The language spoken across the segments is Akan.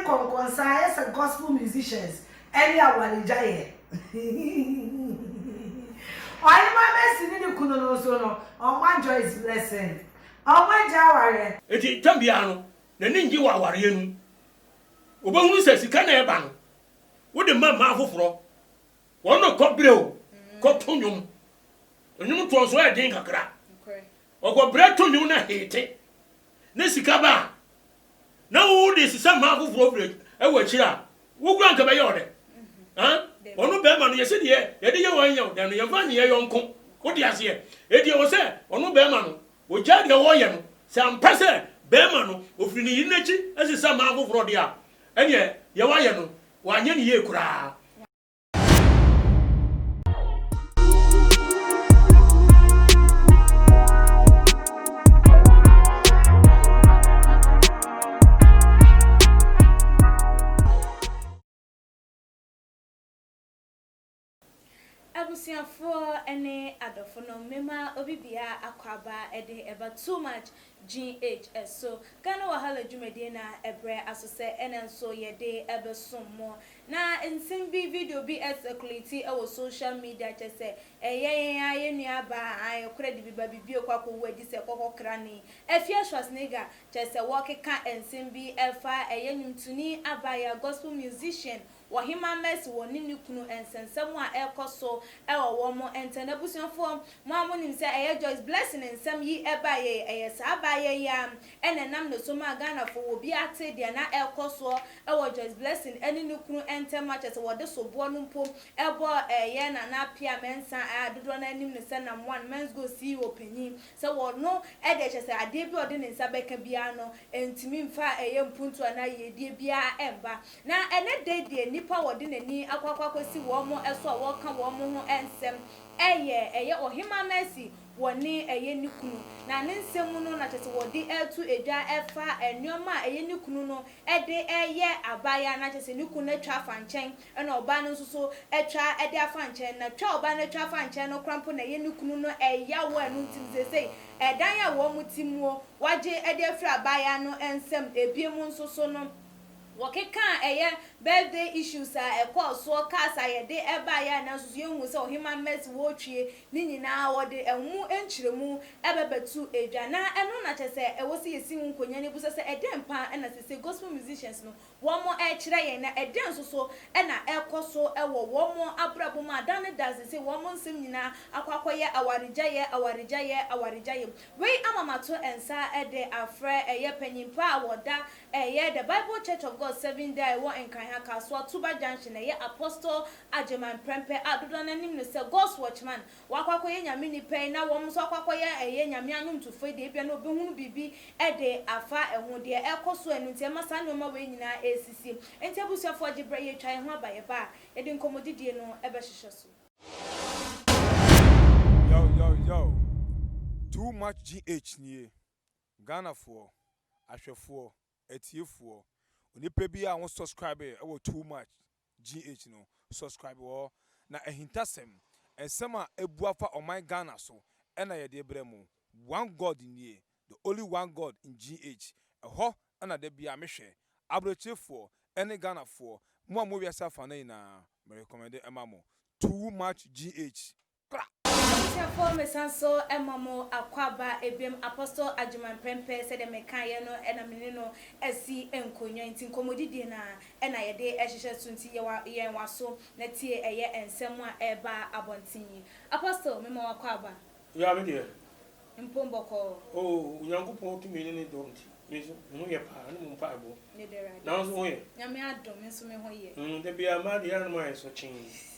kɔnkɔnsa ayɛ sɛ gospel musicians ne awaregyaeɛ. Ɔhemaa Mercy ne ne kunu no nso no, wɔn Joyce Blessing, wɔn agya awareɛ. Enti tam biara no, n'ani nnye wɔ awareɛ no mu. Ɔbɛhunu sɛ sika na ɛreba no, wode ma mmaa foforɔ. Wɔn na kɔ brɛ o, kɔto nnwom. Nnwom toɔ nso ɛyɛ den kakra. Ɔkɔ brɛ to nnwom na hete ne sika ba a, na wo de sesa mmaa foforɔ firi wɔ akyire a, wo kura nka bɛyɛ ɔdɛ. Ɔno bɛrima no yɛsɛ deɛ yɛde yɛ wɔn yɛ ɔdɛ no yɛmfa nyɛ yɔnko. Wote aseɛ? Enti ɛwɔ sɛ ɔno bɛrima no ɔgyae deɛ ɔreyɛ no. Sɛ ampa sɛ bɛrima no ɔfiri ne yere no akyi sesa mmaa foforɔ deɛ a, ɛnneɛ deɛ wayɛ no wanyɛ no yie koraa. Abusuafoɔ ne adɔfo nom mema obi biaa akwaaba de ɛba too much GH so Ghana Wahala dwumadie na ɛbrɛ aso sɛ ɛnɛ nso yɛde ɛbɛsom mo Na nsɛm bi video bi ɛsɛkuleti wɔ social media kyerɛ sɛ ɛyɛ yɛn ara yɛn nua baa aah ɛkorɛ de bi ba biribi ɛkɔ akɔwu adi sɛ kɔkɔ krane Afia Schwarzenegger kyerɛ sɛ wɔkeka nsɛm bi ɛfa ɛyɛ nwomtoni abaayewa gospel musician Ɔhemaa Mercy wɔ ne ne kunu nsɛnsɛm a ɛrekɔ so wɔ wɔn ntɛm. Abusuafoɔ mo a monim sɛ ɛyɛ Joyce Blessing nsɛm yi ɛbaeɛ yi ɛyɛ saa abaayewa yi ara ɛna ɛnam ne so maa Ghanafoɔ wɔ bi ate deɛ na ɛrekɔ soɔ wɔ Joyce Blessing ne ne kunu ntam a kyerɛ sɛ wɔde soboɔ no mpo bɔɔ ɛyɛ Nana Appiah Mensah a dodoɔ no ara nim no sɛ Nam One Mensgo CEO panyin sɛ wɔno deɛ kyerɛ sɛ adeɛ bi a ɔde ne nsa bɛka biara no ntumi mfa ɛyɛ mpuntuo anaa yiedie biara mma. Na ɛnɛ da yi deɛ nnipa a wɔde n'ani akɔ akɔ akɔsi wɔn so a wɔreka wɔn ho nsɛm yɛ ɛyɛ Ɔhemaa Mercy wɔ ne ɛyɛ ne kunu na ne nsɛm mu no na kyerɛ sɛ wɔde reto dwa ɛfa nnoɔma a ɛyɛ ne kunu no de reyɛ abaayewa na kyerɛ sɛ ne kunu no atwa afa nkyɛn ɛna ɔbaa no nso so atwa de afa nkyɛn na twa a ɔbaa no atwa afa nkyɛn no koraa mpo na ɛyɛ ne kunu no ɛya wɔ ɛno nti no seesei ɛdan a wɔn te muo wagye de afiri abaayewa no nsam ebiem nso so no Wɔkekaa ɛyɛ birthday issues a ɛkɔɔ soɔ, cars a yɛde baeɛ a nanso so yɛnhuu sɛ Ɔhemaa Mercy wɔretwie ne nyinaa wɔde ɛho nkyerɛmu bɛbɛto dwa. Na ɛno na kyerɛ sɛ ɛwɔ sɛ yɛsi ho nkonnwa na yɛbisa sɛ ɛdɛn paa na seesei gospel musicians no wɔrekyerɛ yɛn na ɛdɛn nso so na ɛrekɔ so wɔ wɔn abrabɔ mu a da ne da seesei wɔn nsɛm nyinaa akɔ akɔyɛ awaregyaeɛ, awaregyaeɛ, awaregyaeɛ. Wei ama mato nsa de afrɛ ɛyɛ panyin pa a wɔda Ɛyɛ The Bible Church of God Seventh Day a ɛwɔ Nkran ha, Kasoa, Tuba Junction, ɛyɛ Apostle Agyeman Prempeh a dodoɔ no ara nim no sɛ God's Watchman, wakɔ akɔyɛ Nyame nipa yi na wɔn nso akɔ akɔyɛ ɛyɛ Nyame anwomtofoɔ yi deɛ ebia na ɔbɛhunu biribi de afa ɛho, deɛ ɛrekɔ so ɛno nti ɛma saa nnoɔma wei nyinaa ɛresisi. Enti abusuafoɔ gye berɛ yɛtwa yɛn ho aba, yɛba a yɛde nkɔmmɔdidie no bɛhyehyɛ so. Yo yo yo Too much GH nie Ghanafoɔ, ahwɛfoɔ, atiefoɔ, onipa biara a wo subscribe wɔ too much GH no, subscribe wɔ hɔ. Na ahintasɛm, nsɛm a abu afa ɔman Ghana so na yɛde rebrɛ mo. One God nie, the only one God in GH. Ɛhɔ na da biara mehwɛ. Abrokyerefoɔ ne Ghanafoɔ, mo a mowɔ wiase afanan nyinaa, me recommend ma mo. Too much GH. Kra! Abusuafoɔ mesan so ma mo akwaaba biom Apostle Agyeman Prempeh sɛdeɛ mekaeɛ no na me ne no asi nkonnwa nti nkɔmmɔdidie no ara na yɛde hyehyɛ so nti yɛ yɛn waso na tie ɛyɛ nsɛm a ɛreba abɔnten yi. Apostle mema wo akwaaba. Ya me deɛ. Mpom bɔkɔɔ. Oh Onyankopɔn tumi ne ne dɔ nti me nso me ho yɛ paa ne mo mpaebɔ. Meda Awurade Na wo nso ho yɛ? Nyame adom me nso me ho yɛ. Mm da biara mmaa deɛ yɛ a na moayɛ sɔ kyee.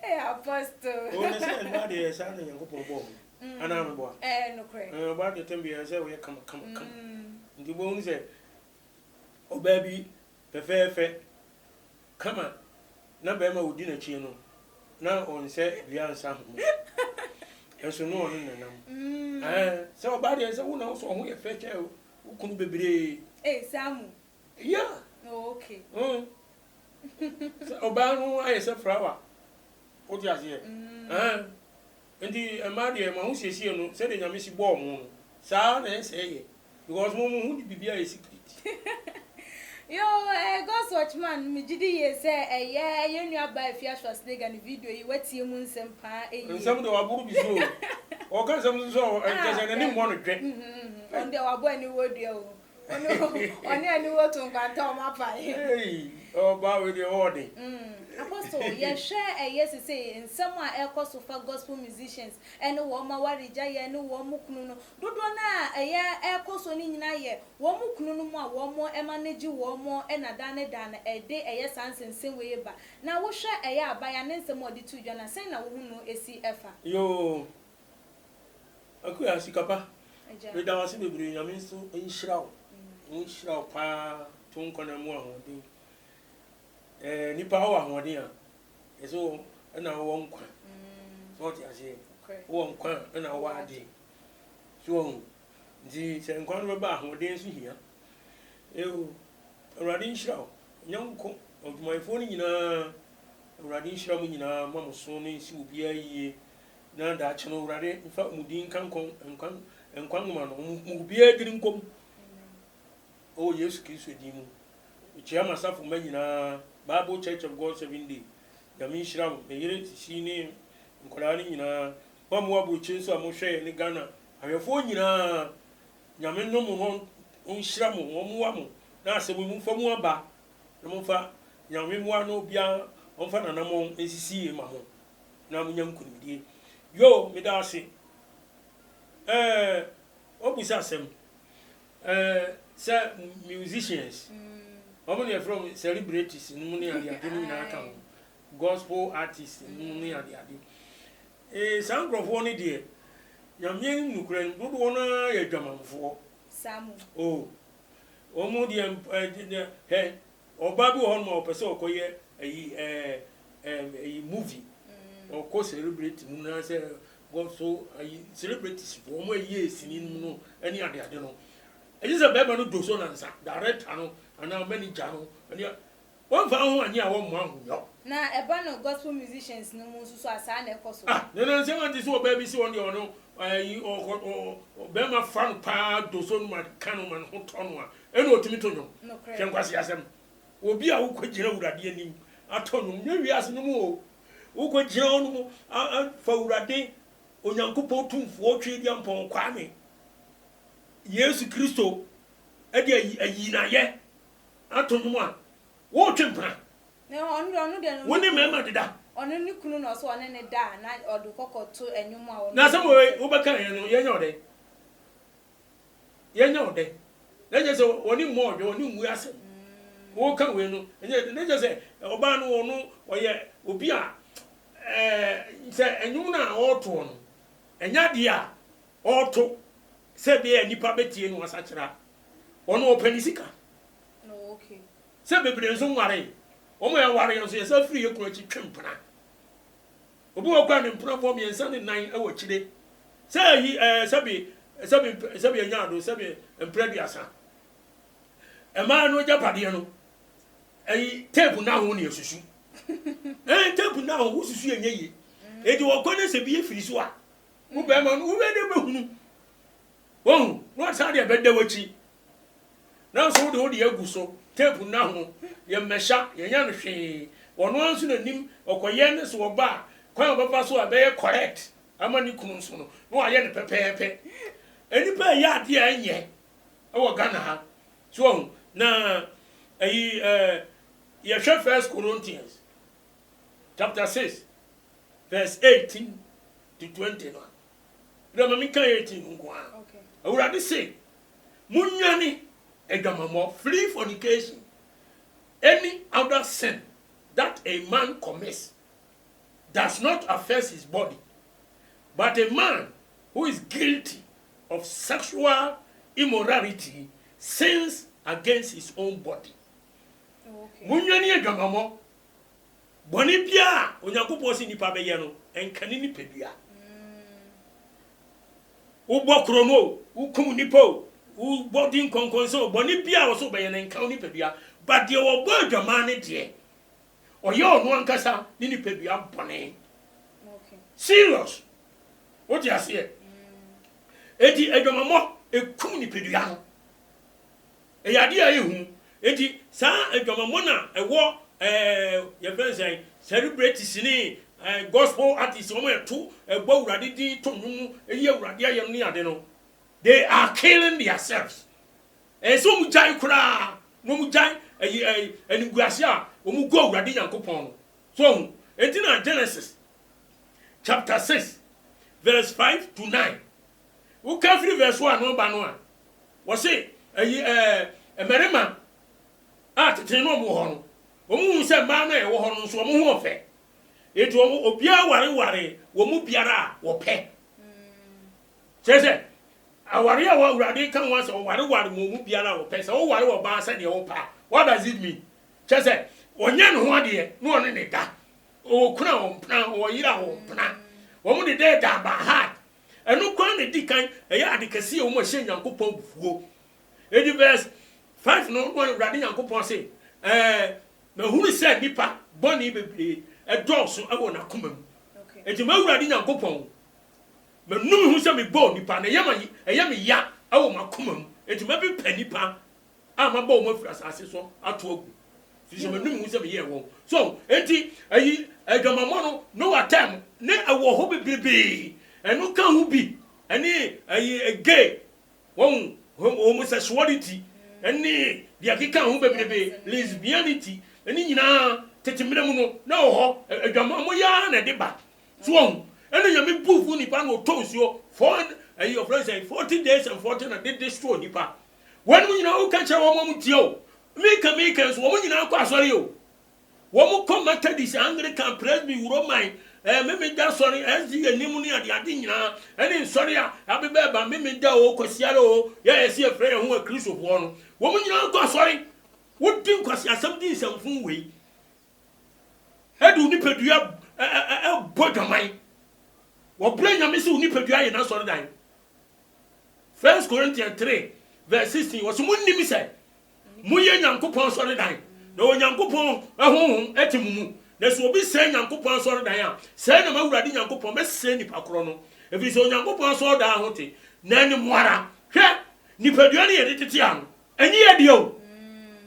Hey apostle. Oh na sɛ mmaa deɛ saa na Nyankopɔn bɔɔ mo. Anaa meboa? Ɛɛ nokorɛ. Ɛɛ ɔbaa deɛ tɛm biara sɛ ɔyɛ kama kama kama. Nti wobɛhunu sɛ ɔbaa bi fɛfɛɛfɛ kama na bɛrima a ɔdi n'akyi no na ɔnsɛ dua nsa ahoma. Nso ne ɔno nenam. Ɛɛ sɛ ɔbaa deɛ sɛ wo na wo sɛ ɔho yɛ fɛ kyɛ wo kunu bebree. Ee saa mu. Yeah. Oh okay. Mm. Sɛ ɔbaa no ayɛ sɛ flower. Wote aseɛ? Ɛn. Nti mmaa deɛ mo ahosiesie no sɛdeɛ Nyame si bɔɔ mo no saa na ɛsɛ yɛ because mo mo ho de biribi ayɛ secret. Yoo eh God's watchman me gyidi yie sɛ ɛyɛ yɛn nua baa Afia Schwarzenegger ne video yi watie mu nsɛm paa ɛyie. Nsɛm deɛ waboro bi so o. Ɔka nsɛm nso sɛ ɛnkyɛ sɛ n'ani mmɔ no dwɛ. Ɔno deɛ wabɔ aniwuo dua o. Ɔne aniwuo to nkwanta ɔmo apae. Ei ɔbaa wei deɛ ɔwɔ den. Apostle yɛhwɛ ɛyɛ sesei nsɛm a ɛkɔ so fa gospel musicians ɛne wɔn awaregyaeɛ ne wɔn kunu no dodoɔ no a ɛyɛ ɛkɔ so no nyinaa yɛ Wɔn kununom a wɔn manage wɔn na daa ne daa no ɛde ɛyɛ saa nsɛnsɛm wei ba. Na wo hwɛ ɛyɛ abaayewa ne nsɛm a ɔde too dwa no a, sɛn na wo hu no si fa? Yoo Akua Sikapa meda wo ase bebree Nyame nso nhyira wo ɔnhyira wo paa to nkwa na mu ahoɔden ɛɛ nipa wɔ ahoɔden a ɛsɛ wɔ ɛna wɔ nkwa so ɔte aseɛ wɔ nkwa ɛna wɔ adeɛ so wɔn Nti sɛ nkwa no bɛba a, ahoɔden nso hia. Eo, Awurade nhyira wo. Ɛnyɛ wo nko, adwumayɛfoɔ no nyinaa, Awurade nhyira mo nyinaa, mma mo so no nsi obiara yie, na daakye no Awurade mfa mo din nka nkwa, nkwa, nkwa nwoma no, mo obiara dini nkɔ mu. Ɛwɔ Yesu Kristo din mu. Mekyia m'asafo mma nyinaa, Bible Church of God Seventh Day. Nyame nhyira mo, me yere Sisi ne nkwadaa no nyinaa. Mo a mowɔ aburokyire nso a mohwɛ yɛn ne Ghana ahwɛfoɔ nyinaa, Nyame nnom mo na ɔnhyira mo, ɔmmoa mo na asɛm yi momfa mu aba na momfa Nyame mmoa na obiara ɔmfa n'anamɔn nsisi yie ma mo na monya nkunimdie. Yoo, meda ase. Ɛɛ, wabisa asɛm. Ɛɛ, sɛ musicians, wɔn na yɛfrɛ wɔn celebrities no mu ne adeade no nyinaa ka ho, gospel artists no mu ne adeade. Ee, saa nkurɔfoɔ no deɛ, Nyame anim nokorɛ no, dodoɔ no ara yɛ adwamanfoɔ. Saa mmom. Oh, wɔn deɛ, ɛ, hwɛ, ɔbaa bi wɔ hɔnom a ɔpɛ sɛ ɔkɔyɛ ayi, ɛɛ, ɛɛ, ayi movie. Ɔkɔ celebrity mu na sɛ gospel ayi, celebrities foɔ, wɔn ayi sini no mu no ne adeade no. Ɛgye sɛ bɛrima no do so nansa, director no anaa manager no, ɛne Wɔmfa wo ho annye a wɔmmoa wo nyɔ. Na ɛba no gospel musicians no mu nso so a saa na ɛkɔ so. Ah nana nsɛm ante sɛ ɔbaa bi se ɔno deɛ ɔno ayi ɔkɔ ɔ ɔbɛrima fa no paa doso no ma ka no ma ne ho tɔ no a ɛna ɔtumi to nwom. Nokorɛ. Hwɛ nkwaseasɛm. Obi a wokɔ gyina Awurade anim ato nwom nyɛ wiase nwom o. Wokɔ gyina hɔ nom a fa Awurade Onyankopɔn Tumfoɔ Tweaduampɔn Kwame Yesu Kristo de ayi ayi no ayɛ Ato nnwom a, woretwe mpena. Na ɔno deɛ ɔno deɛ no. Wo ne mmarima deda. Ɔno ne kunu na ɔsɛ ɔne ne da a na ɔde kɔ kɔ to nnwom a ɔno. Na asɛm wei wobɛka yɛn no yɛnyɛ wo dɛn? Yɛnyɛ wo dɛn? Na kyerɛ sɛ ɔne mmɔ ɔdwe ɔne ngu asɛm. Woka wei no ɛnyɛ na kyerɛ sɛ ɔbaa no ɔno ɔyɛ obi a ɛɛ sɛ nnwom no a ɔretoɔ no ɛnyɛ adeɛ a ɔreto sɛ ɛbɛyɛ a nnipa bɛtie no asakyera. Ɔno ɔpɛ ne sika. Sɛ bebree nso nwaree. Wɔn a yɛaware nso, yɛsan firi yɛn kunu akyi twe mpena. Obi wɔ hɔ koraa a, ne mpenafoɔ mmiɛnsa ne nnan wɔ akyire. Sɛ ayi ɛɛ sɛbi sɛbi sɛbi anya ado sɛbi mpere aduasa. Mmaa no agyapadeɛ no, ayi teepu nna ho na yɛsusu. Ɛɛ teepu nna ho, wosusu yɛ nyɛ yie. Enti wɔkɔ ne sɛ bi efiri so a, wo bɛrima no wobɛ de bɛhunu. Wahu? Na wasan de abɛda w'akyi. Nanso wode wo deɛ agu so, tape nna ho, yɛmmɛhyɛ, yɛnyɛ no hwee. Ɔno ara nso na nim, ɔkɔyɛ ne so ɔba a, kwan a ɔbɛfa so a ɛbɛyɛ correct ama ne kunu nso no, na wayɛ no pɛpɛɛpɛ. Nnipa ɛyɛ adeɛ a ɛnyɛ wɔ Ghana ha. So wahu? Na ɛyi ɛɛ yɛhwɛ First Corinthians chapter 6 verse 18 to 20 no a, Dɛ ma menka 18 no nko ara. Awurade se, Munnwane adwamammɔ, flee fornication, any other sin that a man commits does not affect his body, but a man who is guilty of sexual immorality sins against his own body. Munnwane adwamammɔ. Bɔne biara a Onyankopɔn se nnipa bɛyɛ no, ɛnka ne nipadua. Wobɔ korɔno o, wokum nnipa o, wobɔ di nkɔnkɔnsa o, bɔne biara a wɔsɛ wobɛyɛ no, ɛnka wo nipadua. But deɛ ɔbɔ adwaman no deɛ, ɔyɛ ɔno ankasa ne nipadua bɔne. Serious. Wote aseɛ? Enti adwamammɔ, ɛkum nipadua no. Ɛyɛ adeɛ a ɛyɛ hu. Enti saa adwamammɔ no a ɛwɔ ɛɛ yɛfrɛ no sɛn, celebrities ne ɛɛ gospel artists, wɔn a ɛto ɛbɔ Awurade din, to nnwom, yi Awurade ayɛ no ne ade no, they are killing theirselves. Ɛyɛ sɛ wɔn gyae koraa na wɔn gyae ɛyi ɛyi animguase a wɔn gu Awurade Nyankopɔn no. So ɔho? Enti na Genesis chapter 6 verse 5 to 9 woka firi verse 1 no ba no a, wɔse ɛyi ɛɛ mmarima a tete no wɔn wɔ hɔ no, wɔn hu sɛ mmaa no a ɛwɔ hɔ no nso wɔn ho ɔfɛ. Enti wɔn obiara wareware wɔn mu biara a wɔpɛ. Kyerɛ sɛ, aware a Awurade ka ho asɛm, ɔwareware wɔn mu biara a ɔpɛ. Sɛ woware ɔbaa sɛdeɛ wopɛ a, what does it mean? Kyerɛ sɛ, ɔnyɛ ne ho adeɛ na ɔne ne da. Ɔwɔ kunu a ɔmpena, ɔwɔ yere a ɔmpena. Wɔn de dɛ da by heart. Ɛno koraa na ɛdi kan, ɛyɛ ade kɛseɛ a wɔn ɛhyɛ Nyankopɔn abufuo. Enti verse 5 no, na Awurade Nyankopɔn se, ɛɛ, mahunu sɛ nnipa bɔne bebree ɛdɔɔso wɔ n'akoma mu. Enti m'Awurade Nyankopɔn, Manu me ho sɛ mebɔɔ nnipa, na ɛyɛ ma ɛyɛ me ya wɔ m'akoma mu. Enti mɛpepa nnipa a mabɔ wɔn afiri asase so ato agu, ɛfiri sɛ manu me ho sɛ meyɛɛ wɔn. So enti ayi adwamammɔ no Noa time ne ɛwɔ hɔ bebrebee, ɛno ka ho bi, ɛne ayi gay, wɔn homosexuality ɛne deɛ ɛkeka ho bebrebe, lesbianity, ɛne nyinaa tete mmerɛ mu no na ɛwɔ hɔ, adwamammɔ yi ara na ɛde ba. So wahu? Ɛna Nyame bo fuu nipa na ɔtɔ nsuo four ɛyi ɔfrɛ no sɛn 40 days and 40 na de destroy nipa. Wɔnom nyinaa woka kyerɛ wɔn wɔn tie o. Meka meka nso wɔn nyinaa kɔ asɔre o. Wɔn kɔ Methodist, Anglican, Presby, Roman, ɛɛ Memeda sɔre, SDA nim ne ade ade nyinaa ɛne nsɔre a abeba ɛba Memeda o, Kwasiara o, yɛ yɛsi yɛfrɛ yɛn ho Akristofoɔ no. Wɔn nyinaa kɔ asɔre. Wodi nkwaseasɛm di nsɛmfo wei. de wo nipadua bɔ dwaman. Wɔbrɛ Nyame sɛ wo nipadua yɛ n'asɔredan. First Corinthians 3 verse 16 wɔsɛ monnim sɛ moyɛ Nyankopɔn asɔredan na Onyankopɔn honhom te mo mu. Na sɛ obi sɛe Nyankopɔn asɔredan a, sɛe na m'Awurade Nyankopɔn bɛsɛe nipa korɔ no, ɛfiri sɛ Onyankopɔn asɔredan ho te, na ɛne mo ara. Hwɛ, nipadua no yɛde tete ano, ɛnyɛ yɛ dea o,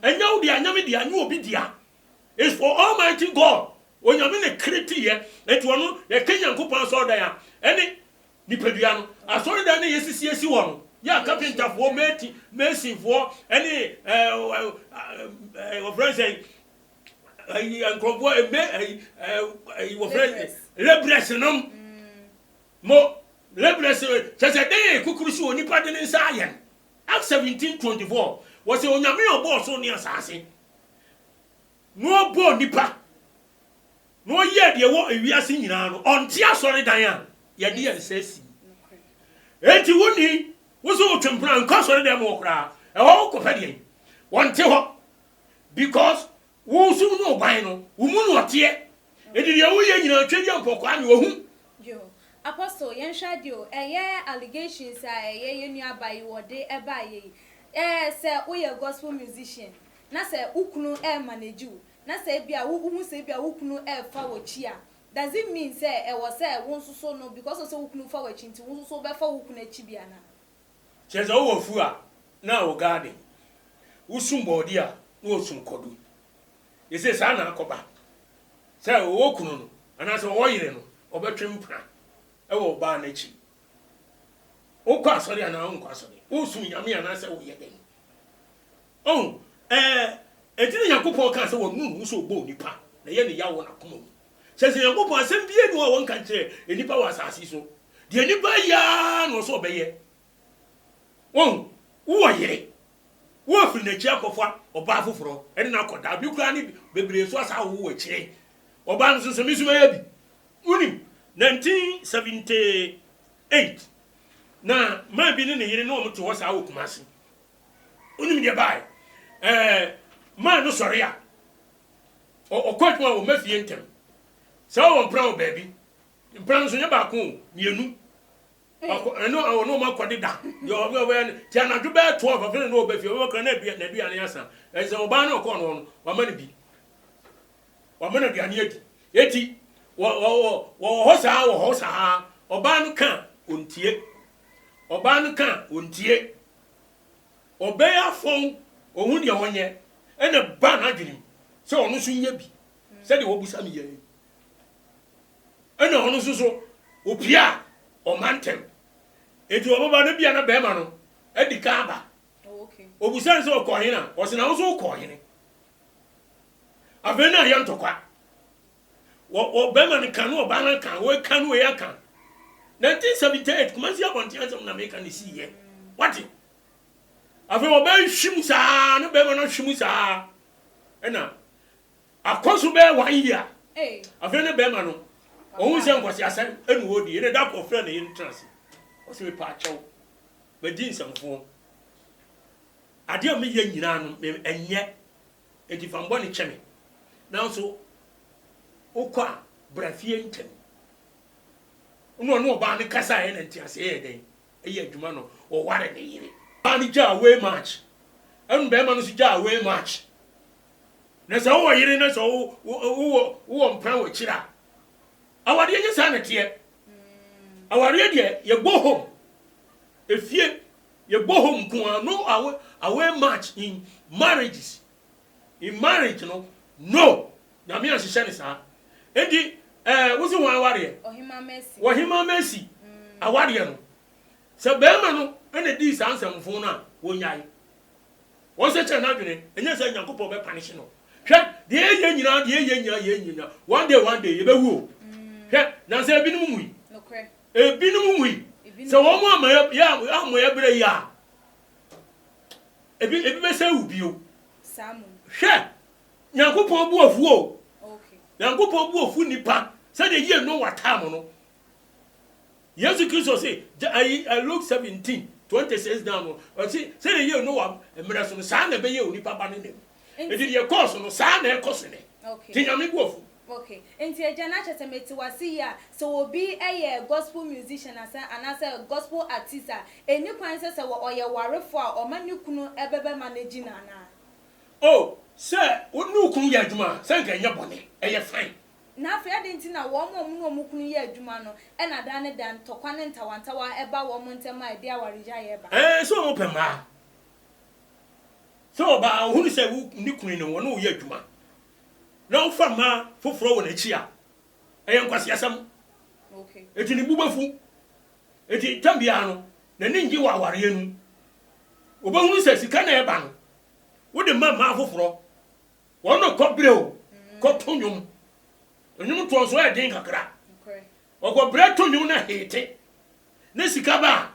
ɛnyɛ wo dea, ɛnyɛ me dea, ɛnyɛ obi dea. It's for Almighty God. Onyame na create yɛ. Enti ɔno yɛka Nyankopɔn asɔredan a, ɛne nipadua no. Asɔredan no yɛsisi asi hɔ no, yɛ a kapentafoɔ, meti, masonfoɔ, ɛne ɛɛ wɔfrɛ sɛ ɛyi nkurɔfoɔ ɛmɛ ɛyi ɛyi wɔfrɛ laborers nom. Mo laborers kyɛ sɛ dɛn yɛ kukuru si onipa de ne nsa ayɛ no. Acts 17:24 wɔsɛ Onyame a ɔbɔɔ ɔsoro ne asaase. Na ɔbɔɔ nnipa, na ɔyɛɛ deɛ ɛwɔ ewiase nyinaa no, ɔnte asɔredan a yɛde yɛn nsa asi. Enti wonni, wo sɛ wotwe mpena nkɔ asɔredan mu hɔ koraa, ɛhɔ wokɔpɛ deɛn? Ɔnte hɔ because wo som no ɔban no, wo mu na ɔteɛ. Enti deɛ woyɛ nyinaa twɛ gya mpɔkwaa ne ɔhu. Yo, Apostle, yɛnhwɛ adeɛ o, ɛyɛ allegations a ɛyɛ yɛn nua baa yi wɔde ɛbaeɛ yi, ɛɛ sɛ woyɛ gospel musician, na sɛ wo kunu remanage wo, na sɛ ebia wo wohu sɛ ebia wo kunu refa w'akyi a, does it mean sɛ ɛwɔ sɛ wo nso so no because of sɛ wo kunu fa w'akyi nti wo nso so wobɛfa wo kunu akyi bi anaa? Kyerɛ sɛ wowɔ afuo a na wɔ garden, wosum bɔɔdeɛ a na wɔsum kwadu. Yɛsɛ saa na akɔba sɛ ɔwɔ kunu no anaasɛ ɔwɔ yere no ɔbɛtwe mpena wɔ ɔbaa no akyi. Wokɔ asɔre anaa wonkɔ asɔre? Wosom Nyame anaasɛ woyɛ dɛn? Ɔhu? Ɛɛ, enti na Nyankopɔn kaa sɛ wɔnu ne ho sɛ ɔbɔɔ onipa, na ɛyɛ ne yaw wɔ n'akoma mu. Kyerɛ sɛ, Nyankopɔn, asɛm biara nni hɔ a wɔnka nkyerɛ nnipa wɔ asase yi so. Deɛ nnipa yɛ ara na ɔsɛ ɔbɛyɛ. Wahu? Wowɔ yere, woafiri n'akyi akɔfa ɔbaa foforɔ ne no akɔda, bi koraa ne bebree nso asa awowo wɔ akyire. Ɔbaa no nso sɛ me nso mɛyɛ bi. Wonim, 1978, na man bi ne ne yere ne wɔn te hɔ saa wɔ Kumasi. Wonim deɛ ɛbaeɛ? Ɛɛ, man no sɔre a, ɔkɔ adwuma a ɔmma fie ntɛm. Sɛ ɔwɔ mpena wɔ baabi, mpena no nso nyɛ baako o, mmienu. Ɔkɔ, ɛno ɔne wɔn akɔdeda. Deɛ ɔbɛ ɔbɛyɛ no, ti anadwo bɛyɛ 12 afei na ɔba fie, ɔbɛba koraa na n'aduane asa. Ɛsɛ sɛ ɔbaa no ɔkɔɔ no hɔ no, wama no bi. Wama no aduane adi. Eti, wɔ wɔ wɔ wɔwɔ hɔ saa wɔ hɔ saa. Ɔbaa no ka a, ɔntie. Ɔbaa no ka a, ɔntie. Ɔbɛyɛ afɔn, ɔhu deɛ ɔnyɛ. Ɛna ɛbaa n'adwene mu sɛ ɔno nso nyɛ bi sɛdeɛ wabisa me yɛ yi. Ɛna ɔno nso so ɔpie a ɔma ntɛm. Enti ɔbɛba no bia na bɛrima no adi kan aba. Ɔbisa no sɛ ɔkɔɔ hene a, ɔse na wo nso wokɔɔ hene. Afei na ayɛ ntɔkwa. Wɔ wɔ bɛrima no ka no ɔbaa no ka, wei ka no wei aka. 1978 Kumasi abɔnten asɛm na meka ne siiɛ. Wate? Afei ɔbaa yi hwe mu saa ne bɛrima no ahwe mu saa ɛna akɔ so bɛyɛ one year. Afei ne bɛrima no ɔhu sɛ nkwasi asɛm ɛna ɔredi ɛna da kɔ ɔfrɛ ne yere tena ase. Ɔsɛ mepa akyɛw madi nsɛmfoɔ. Adeɛ a meyɛ nyinaa no ɛnyɛ enti fa mbɔne kyɛ me. Nanso wokɔ a bra fie ntɛm. Ɛna ɔne ɔbaa no kasaeɛ na nteaseɛ yɛ dɛn? Ɛyɛ adwuma no ɔware ne yere. Ɔbaa no gyaa way much ɛna bɛrima no nso gyaa way much. Na sɛ wowɔ yere na sɛ wowɔ wowɔ mpena wɔ akyiri a, awareɛ nyɛ saa na ɛteɛ. Awareɛ deɛ yɛbɔ home efie yɛbɔ home nko ara no away away much in marriages in marriage no no Nyame anhyehyɛ no saa. Enti ɛɛ wo se hwan awareɛ? Ɔhemaa Mercy awareɛ no. Sɛ barima no na dii saa nsɛmfoo no a, wɔnyae. Wɔnsɛkyerɛ n'adwene, ɛnyɛ sɛ Nyankopɔn bɛ punish no. Hwɛ, deɛ yɛyɛ nyinaa, deɛ yɛyɛ nyinaa, yɛyɛ nyinaa, one day, one day, yɛbɛwu o. Hwɛ, nansa ebinom nwui. Ebinom nwui. Sɛ wɔn amma yɛ, yɛ ammɔ yɛ berɛ yi a, ebi, ebi bɛsɛ awu bio. Hwɛ, Nyankopɔn bo afu o. Nyankopɔn bo afu nipa sɛdeɛ yie Noah time no. Yesu Kristo se, ayi, Luke 17, 26 down no, ɔse sɛdeɛ yie Noah mmerɛ so no, saa na ɛbɛyɛ onipa ba no nna mu. Enti deɛ ɛkɔɔ so no, saa na ɛkɔ so nɛ. Nti Nyame bo afu. Okay, nti agya na kyerɛ sɛ mete wase yie a, sɛ obi yɛ gospel musician asa anaasɛ gospel artist a, ɛnni kwan sɛ sɛ ɔyɛ warefoɔ a ɔma ne kunu bɛbɛma no gyi no anaa? Oh, sɛ wo ne wo kunu yɛ adwuma a, sɛ anka ɛnyɛ bɔne, ɛyɛ fine. Na afei adɛn nti na wɔn a wɔne wɔn kunu yɛ adwuma no na daa ne da ntɔkwa ne ntawantawa ba wɔn ntam a ɛde awaregyaeɛ ba? Ɛɛ, sɛ wɔpɛ mmaa. Sɛ ɔbaa ɔhunu sɛ wo ne kunu no wɔne wo yɛ adwuma na wofa mmaa foforɔ wɔ n'akyi a, ɛyɛ nkwaseasɛm. Enti ne bo bɛfu. Enti tam biara no, n'ani nnye wɔ awareɛ no mu. Ɔbɛhunu sɛ sika na ɛba no, wode ma mmaa foforɔ. Wɔn no kɔ brɛ o, kɔto nnwom. Nnwom toɔ nso ɛyɛ den kakra. Ɔkɔ brɛ to nnwom na hete ne sika ba a,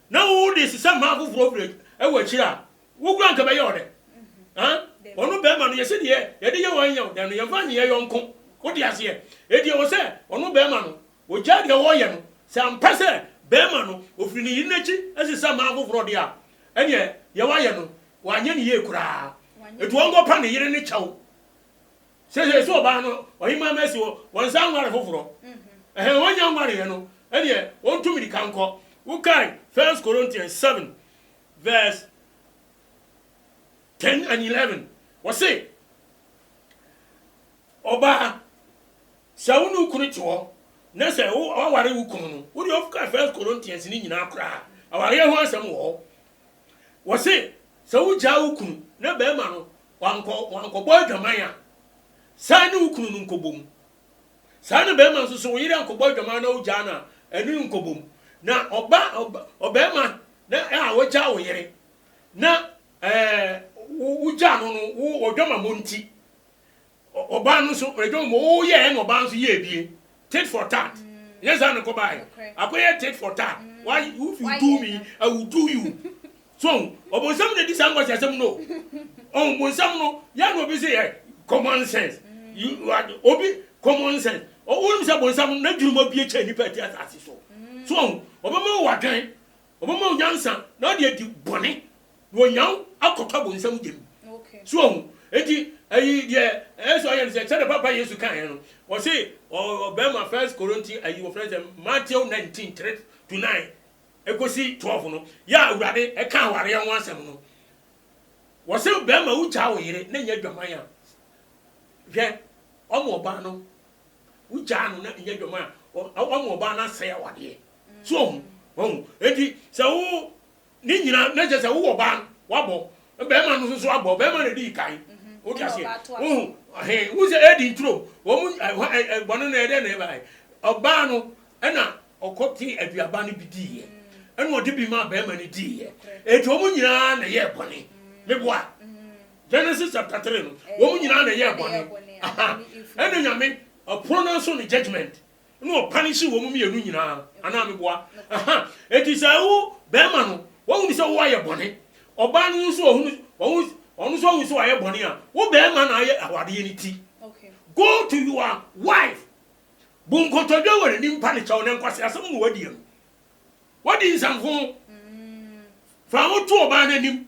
na wo de sesa mmaa foforɔ firi ɛwɔ akyire a, wo kura nka bɛyɛ ɔdɛ. Ɔno bɛrima no yɛsɛ deɛ yɛde yɛ wɔn yɛ dɛ no yɛmfa nyɛ yɔnko. Wode aseɛ? Enti ɛwɔ sɛ ɔno bɛrima no Ogyae deɛ ɔreyɛ no. Sɛ ampa sɛ barima no ɔfiri ne yere no akyi sesa mmaa foforɔ deɛ a, ɛnneɛ deɛ wayɛ no, wanyɛ no yie koraa. Enti ɔnkɔpa ne yere no kyɛw. Seesei sɛ ɔbaa no, ɔhemmaa Mercy wɔ, wɔnsan nware foforɔ. Ɛhɛn, wɔnnya nwareeɛ no, ɛnneɛ ɔntu mmirika nkɔ. Wokae First Corinthians 7 verse 10 and 11, wɔse, Ɔbaa, sɛ wo ne wo kunu te hɔ na sɛ woaware wo kunu no, wo deɛ woka First Corinthians no nyinaa koraa, awareɛ ho asɛm wɔ hɔ. Wɔse sɛ wogyaa wo kunu na bɛrima no wankɔ wankɔbɔ adwaman a, saa ne wo kunu no nkɔbɔ mu. Saa na bɛrima nso sɛ wo yere ankɔbɔ adwaman na wogyaa no a, ɛne no nkɔbɔ mu. Na ɔba ɔbɛrima na a wagyaa wo yere na ɛɛ wogyaa no no wo ɔdwamammɔ nti Ɔbaa no nso ɛdwom mu wo yɛ ɛna ɔbaa nso yɛ ebie tit for tat nyɛ saa na kɔbaa yɛ akɔyɛ tit for tat why if you do me I will do you so ɔbɔnsam na di saa nkwasi asɛm no ɔbɔnsam no yɛ na obi sɛ yɛ common sense you are obi common sense ɔwɔn sɛ bɔnsam na dwuma bie kyɛ nipa ti asase so so ɔbɛma wɔ adwene Ɔbɛma wo nyansa na wode adi bɔne na wanya wo akɔtɔ abonsam gya mu. So wahu? Enti ayi deɛ ɛyɛ sɛ ɔyɛ no sɛ sɛdeɛ Papa Yesu kaeɛ no, ɔse ɔbɛrima First Corinthians ayi wɔfrɛ no sɛ Matthew 19 3 to 9 ɛkɔsi 12 no, yɛ a Awurade ɛka awareɛ ho asɛm no, wɔse bɛrima wogyaa wo yere na nyɛ adwaman a, hwɛ ɔma ɔbaa no wogyaa no na nyɛ adwaman a, ɔma ɔbaa no asɛe awadeɛ. So wahu? Wahu? Enti sɛ wo ne nyinaa na kyerɛ sɛ wowɔ ba no, wabɔ. Bɛrima no nso so abɔ, bɛrima na ɛdii kan. Wote Ɛna aseɛ? ɔbaa toa so. Wohu, ɛhe, wohu sɛ ɛdi nturo. Wɔn mu, ɛhɔ, ɛ, ɛ, bɔne no ɛdɛn na ɛbaeɛ? Ɔbaa no, ɛna ɔkɔtee aduaba no bi diiɛ. Ɛna ɔde bi maa bɛrima no diiɛ. Enti wɔn nyinaa na ɛyɛɛ bɔne. Meboa? Genesis chapter 3 no, wɔn nyinaa na ɛyɛɛ bɔne. Aha. Ɛna Nyame ɔpronounce ne judgment. na ɔpanihye wɔn mmienu nyinaa anaa meboa aha eti sɛ wo bɛrima no wɔhunu sɛ wo ayɛ bɔne ɔbaa no nso ɔhunu ɔhunu ɔno nso ɔhunu sɛ wayɛ bɔne a wo bɛrima na ayɛ awadeɛ no ti go to your wife bu nkotodwe wɔ n'anim pa ne kyɛw na nkwasi asɛm na wadi no wadi nsamfo fa wo to ɔbaa no anim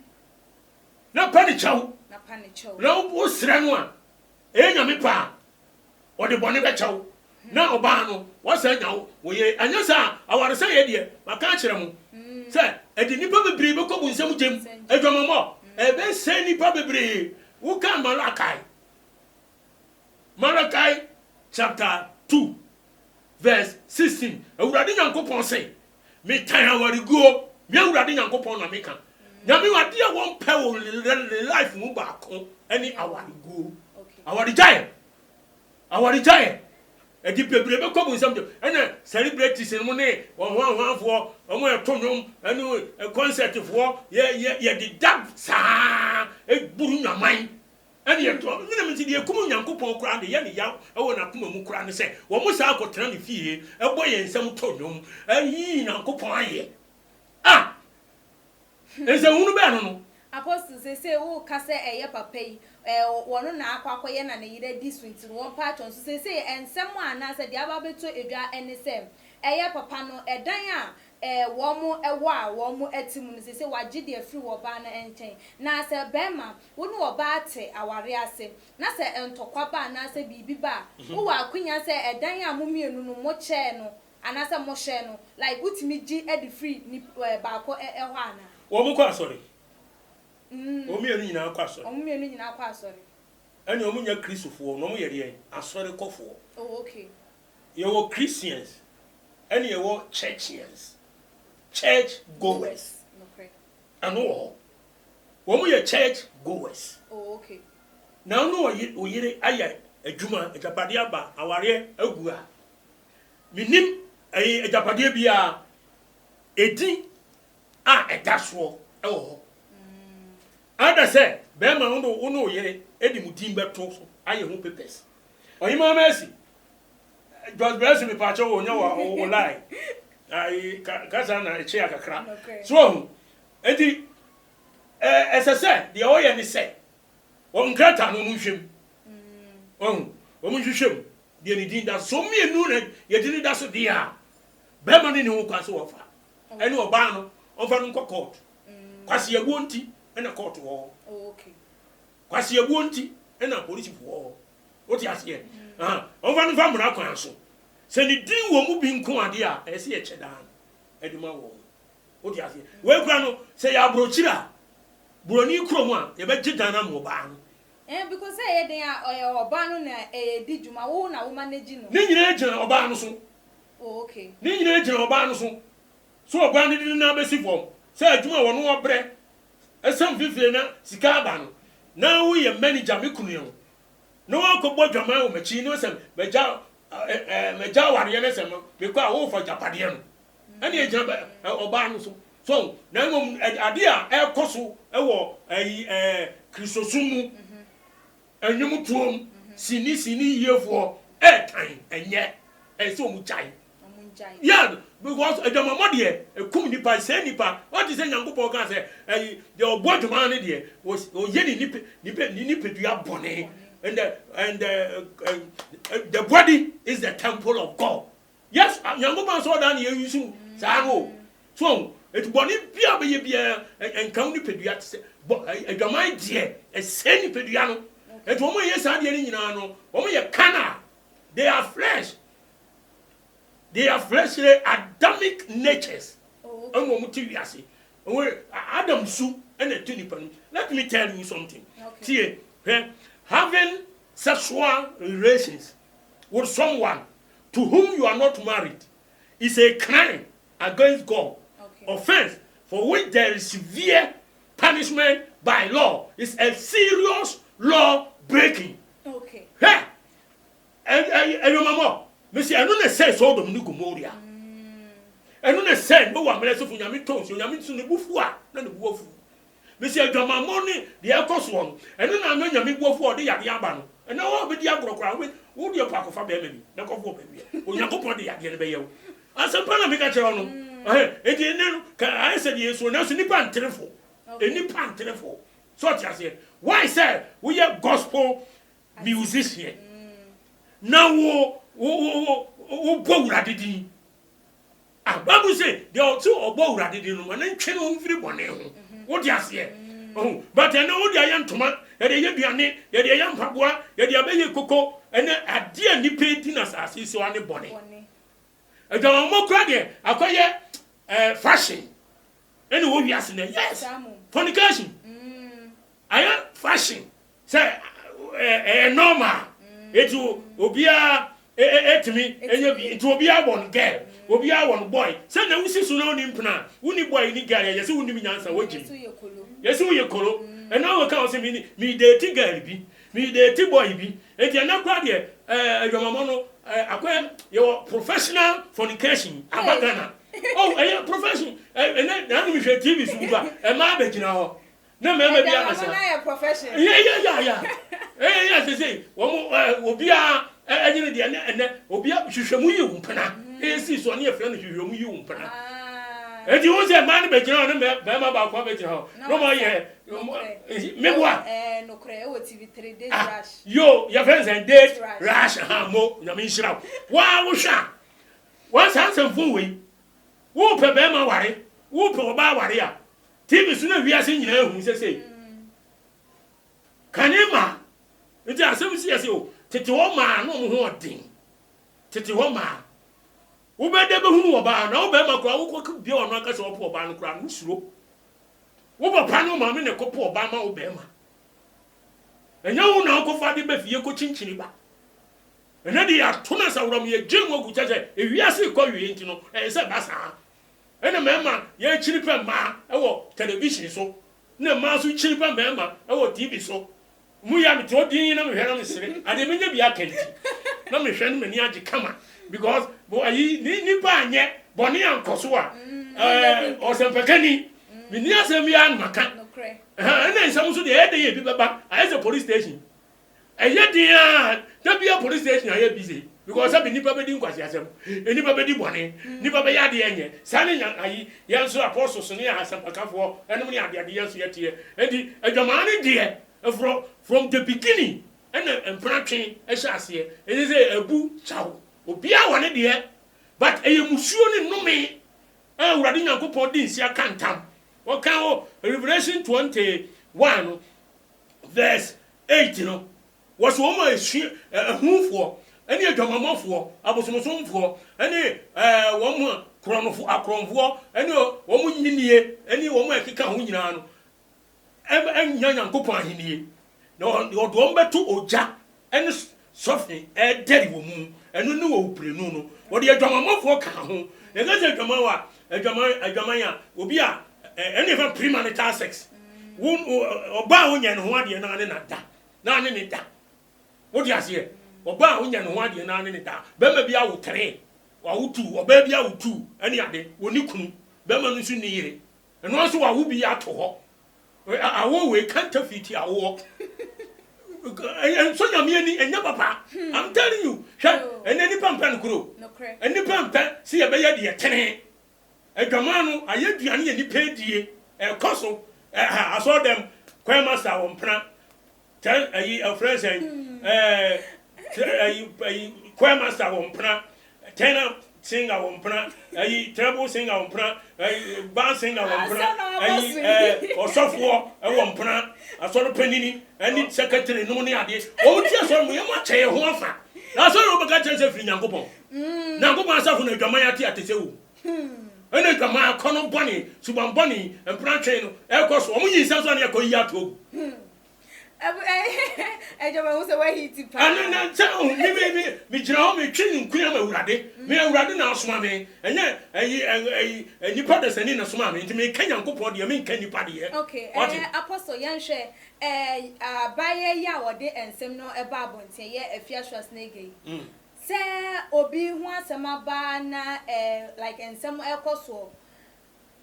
na pa ne kyɛw na wosrɛ no a ɛyɛ Nyame pɛ a, ɔde bɔne bɛkyɛ wo, na ɔbaa no, wasan anya wo wo yere. Anyɛ saa a, awaresɛeɛ deɛ, maka akyerɛ mo sɛ, ɛde nnipa bebree bɛkɔ bonsam gyam. Adwamammɔ, ɛbɛsɛe nnipa bebree. Wokan Malachi, Malachi chapter 2 verse 16, Awurade Nyankopɔn se, Metan awareguo, me Awurade Nyankopɔn na meka. Nyame adeɛ a wɔmpɛ wɔ ne life mu baako ne awareguo. Awaregyaeɛ, awaregyaeɛ, ɛde bebree bɛkɔ bu nsɛm de, ɛna celebrities no ne ɔhoahoafoɔ, wɔn a ɛto nnwom, ɛne concertfoɔ, yɛ yɛ yɛde da saa, ɛburu nwaman. Ɛne ɛtoa me na mese deɛ ɛkum Onyankopɔn koraa de yɛ no yaw wɔ n'akoma mu koraa ne sɛ wɔn saa kɔtena ne fie bɔ yɛn nsam to nnwom yi Nyankopɔn ayɛ. Ah! Nsɛnhunu bɛn no no? Apostle seesei wo ka sɛ ɛyɛ papa yi ɛɛ wɔno na akɔ akɔyɛ na ne yere adi so nti no wɔn paatwɔ nso seesei nsɛm a anaasɛ deɛ aba abɛtɔ edwa ɛne sɛ ɛyɛ papa no ɛdan a ɛɛ wɔn ɛwɔ a wɔn ɛte mu no seesei wagye de afiri wɔ ɔbaa no nkyɛn na sɛ bɛɛma Wo ne ɔbaa te aware ase, na sɛ ntɔkwa ba anaasɛ biribi ba a, wowɔ akwanya sɛ ɛdan a mo mmienu no mokyɛɛ no anaasɛ mohyɛ no, like wotumi gye de firi nip ɛɛ baako ɛ hɔ anaa? Wɔn kɔ asɔre. Wɔn mmienu nyinaa kɔ asɔre. Wɔn mmienu nyinaa kɔ asɔre. Ɛnna wɔn nyɛ Kristofoɔ, na wɔn yɛ deɛn? Asɔrekɔfoɔ. Oh, okay. Yɛwɔ Christians, ɛnna yɛwɔ Churchians, church goers. Nokorɛ. Ɛno wɔ hɔ. Wɔn yɛ church goers. Oh okay. Na wo ne wo yere ayɛ adwuma, agyapadeɛ aba, awareɛ agu a, mennim ɛyi agyapadeɛ biara, edin a ɛda soɔ wɔ hɔ. Ada sɛ bɛrima wo ne wo ne wo yere de mo din bɛto so ayɛ ho papers. Ɔhemaa Mercy, George Blessing mepaakyɛw o, nyɛ wo wo lie. Ayi kasa na ɛkyea kakra. So wahu? Enti, ɛsɛ sɛ deɛ ɔyɛ ne sɛ, wɔn nkrataa no wɔn nhwɛ mu. Wahu? Wɔn nhwehwɛ mu deɛ ne din da so. So mmienu na yɛde ne da so deɛ a, bɛrima no ne ho kwan sɛ wɔfa. Ɛne ɔbaa no, ɔmfa no nkɔ kɔɔto. Kwaseabuo nti ɛna kɔɔto wɔ hɔ. Kwaseabuo nti ɛna polisifoɔ wɔ hɔ. Wote aseɛ? Ɔmfa no mfa mmara kwan so. Sɛ ne din wɔ mu bi nko adeɛ a, ɛyɛ sɛ yɛkyɛ daa no de ma wɔn. Wote aseɛ? Wei kura no, sɛ yɛ aburokyiri a, buroni kurom a, yɛbɛgye dan no ama ɔbaa no. Ɛɛ, because sɛ ɛyɛ den a, ɔyɛ ɔbaa no na ɛdi dwuma, wo na wo manage no. Ne nyinaa gyina ɔbaa no so. Oh, okay. Ne nyinaa gyina ɔbaa no so. So ɔbaa no de ne nan bɛsi fam sɛ adwuma a wɔn ɔbrɛ, ɛsɛm fifire na sika aba no, na woyɛ manager, me kunu yɛ wo. Na wakɔbɔ adwaman wɔ m'akyi na sɛ magya magya awareɛ na sɛ mekɔ a wofa agyapadeɛ no ɛne ɛgyina ɔbaa no so so na mmom adeɛ a ɛrekɔ so wɔ ɛyi ɛɛ kristosom mu ɛnwomtoɔ mu sini sini yiefoɔ ɛɛtan ɛnyɛ ɛsɛ wɔn gyae. Yeah, because adwamammɔ deɛ ɛkum nipa, ɛsɛe nipa. Wate sɛ Nyankopɔn kaa sɛ ɛyi deɛ ɔbɔ adwaman no deɛ ɔyɛ ne nipa nipa ne nipadua bɔne. And the and the uh, the body is the temple of God. Yes, Nyankopɔn sɛ ɔda ne yɛ yusu saa no. So eti bɔne bi a bɛyɛ biara nka wo nipadua te sɛ bɔ adwaman deɛ ɛsɛe nipadua no. Eti wɔn a yɛ saa deɛ no nyinaa no wɔn yɛ carnal. They are flesh. They are fleshly Adamic natures. Ɛna wɔn te wiase. Wɔn Adam su ɛna ɛte nipa no. Let me tell you something. Tie, hwɛ, having sexual relations with someone to whom you are not married is a crime against God, okay. Offense for which there is severe punishment. by law is a serious law breaking. Hwɛ, adwamammɔ, mese ɛno na ɛsɛe Sodom ne Gomoria. Ɛno na ɛsɛe Noa mmerɛ sofo Nyame tɔ nsuo, Nyame nso ne bo fu a, na ne bo afu. Mese adwamammɔ ne deɛ ɛkɔ soɔ no, ɛno na ama Nyame bo afu a ɔde yadeɛ aba no. Ɛnɛ wo a wobɛdi agorɔ koraa, wo deɛ kɔ akɔfa bɛrima bi na kɔfo ɔbaa bi a, Onyankopɔn de yadeɛ no bɛyɛ wo. Asɛmpa na meka kyerɛ wo no. Enti ɛnɛ no, ka ayɛ sɛ deɛ yɛsuro, nanso nnipa ntere fo. Nnipa ntere fo. So ɔte aseɛ? Why sɛ woyɛ gospel musician na wo wo wo wobɔ Awurade din? Ah, Bible se deɛ ɔte ɔbɔ Awurade din no ma ne ntwe ne ho mfiri bɔne ho. Wote aseɛ? Oh, but ɛnɛ wode ayɛ ntoma, yɛde ayɛ aduane, yɛde ayɛ mpaboa, yɛde abɛyɛ koko, ɛnɛ adeɛ a nnipa di no asase so ane bɔne. Adwamammɔ kura deɛ akɔyɛ eh, fashion. Ɛna ɛwɔ wiase nɛ yes fornication ayɛ fashion sɛ ɛyɛ normal eti obiara etumi enya bi nti obiara wɔ no girl obiara wɔ no boy sɛ na wosi so na woni mpena woni boy ni girl yɛ sɛ wonim nyansa wogyim yɛ sɛ woyɛ kolo ɛna wɔka wɔ sɛ mi mi date girl bi mi date boy bi eti ɛna kora deɛ ɛɛ adwamamɔ no ɛɛ akɔyɛ yɛwɔ professional fornication aba Ghana. Oh, ɛyɛ profession. Ɛnɛ na anum hwɛ TV so ba. Ɛmaa bɛgyina hɔ. Na mmarima bi abɛsa. Yɛ yɛ yɛ yɛ. Ɛyɛ yɛ sese wɔn obiara ɛnyini deɛ ɛnɛ ɛnɛ obiara hwehwɛ mu yi wo mpena. Ɛsi so ne yɛfrɛ no hwehwɛ mu yi wo mpena. Eti wɔn sɛ mmaa no bɛgyina hɔ ne mmarima baako abɛgyina hɔ. Na wɔn ayɛ meboa. Ah, yo yɛfrɛ no sɛ date rush ha mo nyame nhyira wo. Waa wohwɛ a Wɔn saa nsɛmfoo wei, wopɛ bɛɛma ware, wopɛ ɔbaa ware a, TV so na wiase nyinaa hu sesei. Kane maa, nti asɛm si yɛse o, tete hɔ maa na ɔmo ho ɔden. Tete hɔ maa. Wobɛdɛ bɛhunu ɔbaa, na wo bɛɛma koraa wokɔ bia ɔno ankasa ɔpo ɔbaa no koraa no, wosuro. Wo papa ne wo maame na ɛkɔpo ɔbaa ma wo bɛɛma. Ɛnyɛ wo na wokɔfa de ba fie kɔkyinkyini ba. Ɛnnɛ de yɛato no asaworam, yɛagyae mu agu, kyerɛ sɛ ewiase rekɔ awiei nti no, ɛyɛ sɛ ɛba saa. Ɛnna mmarima yɛkyini pɛ mmaa wɔ television so, na mmaa nso kyini pɛ mmarima wɔ TV so. Mu yɛ a mete hɔ dinn na mehwɛ na mesere, adeɛ menya bi aka nti, na mehwɛ na m'ani agye kama because ayi nipa anyɛ bɔne ankɔ so a, ɛɛ ɔsɛmpakani, menni asɛm biara na maka. Ɛnna nsɛm nso deɛ ɛyɛ den ebi bɛba, ayɛ sɛ police station. Ɛyɛ den ara da biara police station ayɛ busy because sɛbi nipa bɛdi nkwaseasɛm, nipa bɛdi bɔne, nipa bɛyɛ adeɛ ɛnyɛ saa ne nya ayi yɛn nso apostles ne asɛmpakafoɔ ɛnom ne adeade yɛn nso yɛteɛ enti adwamaa ne deɛ from from the beginning ɛna mpena twe ɛhyɛ aseɛ ɛnyɛ sɛ abu kyaw obiara wɔ ne deɛ but ɛyɛ musuo ne nnome a Awurade Nyankopɔn di nsia ka ntam wɔka wɔ Revelation 21 no Verse 8 no, wɔse wɔn a esua ahufoɔ ne adwamammɔfoɔ, abosomsomfoɔ ne wɔn a korɔnofo akorɔmfoɔ ne wɔn nyinie ne wɔn a ɛkeka ho nyinaa no ɛnnya Nyankopɔn ahennie, na ɔde wɔn bɛto ogya ne sɔfe ɛredɛre wɔ mu, ɛno ne owuprenu no. Wɔde adwamammɔfoɔ kaa ho. Yɛka sɛ adwaman a, adwaman, adwaman a, obi a ɛne yɛfrɛ premarital sex. Wo ɔbaa a wonyɛ ne ho adeɛ na ne na da, na ne ne da. Wote aseɛ? Ɔbaa a wonyɛ ne ho adeɛ na ne ne da. Bɛrima bi awo tere, wawo tu, ɔbaa bi awo tu, ɛne ade, wɔnni kunu. Bɛrima no nso nni yere. Ɛno nso wawo bi ato hɔ. Awo wei counterfeit awoɔ. Ɛnsɔ nyame ani, ɛnyɛ papa. I'm telling you. Hwɛ, ɛnɛ nipa mpɛ no koro. Nipa mpɛ sɛ yɛbɛyɛ deɛ tene. Adwaman no ayɛ aduane yɛ nipa adie. Ɛkɔ so. Ɛha asɔre dɛm choir master wɔ mpena. Tɛ ayi ɛfrɛ sɛn ɛɛ ayi ayi choir master wɔ mpena. Tenor singer wɔ mpena. Ayi treble singer wɔ mpena. Ayi bass singer wɔ mpena. Ayi ɛɛ ɔsɔfoɔ ɛwɔ mpena. Asɔre panini ɛne secretary nom ne adeɛ. Wɔn ti asɔre mu yɛn mo akyɛ yɛn ho afa. Na asɔre wɔn bɛka kyɛn sɛ firi Nyankopɔn. Nyankopɔn asafo na adwaman ate ate sɛ wo. Ɛna adwaman akɔnɔ bɔne, suban bɔne, mpena twɛn no ɛkɔ so. Wɔn nyinsɛn so a ne ɛkɔ yi ato agu. Ɛgya ma hu sɛ wahiti paa. Ɛno na sɛ oh, me me me me gyina hɔ metwe ne nkunya ma Awurade. Me Awurade na asoma me. Ɛnyɛ ɛyi ɛyi nipa dasani na soma me. Nti meka Nyankopɔn deɛ menka nipa deɛ. Okay, Wate? ɛɛ Apostle yɛnhwɛ ɛɛ abaayewa yi a ɔde nsɛm no ɛba abɔnten ɛyɛ Afia Schwarzenegger yi. Sɛ obi ho asɛm aba na ɛɛ like nsɛm ɛkɔ soɔ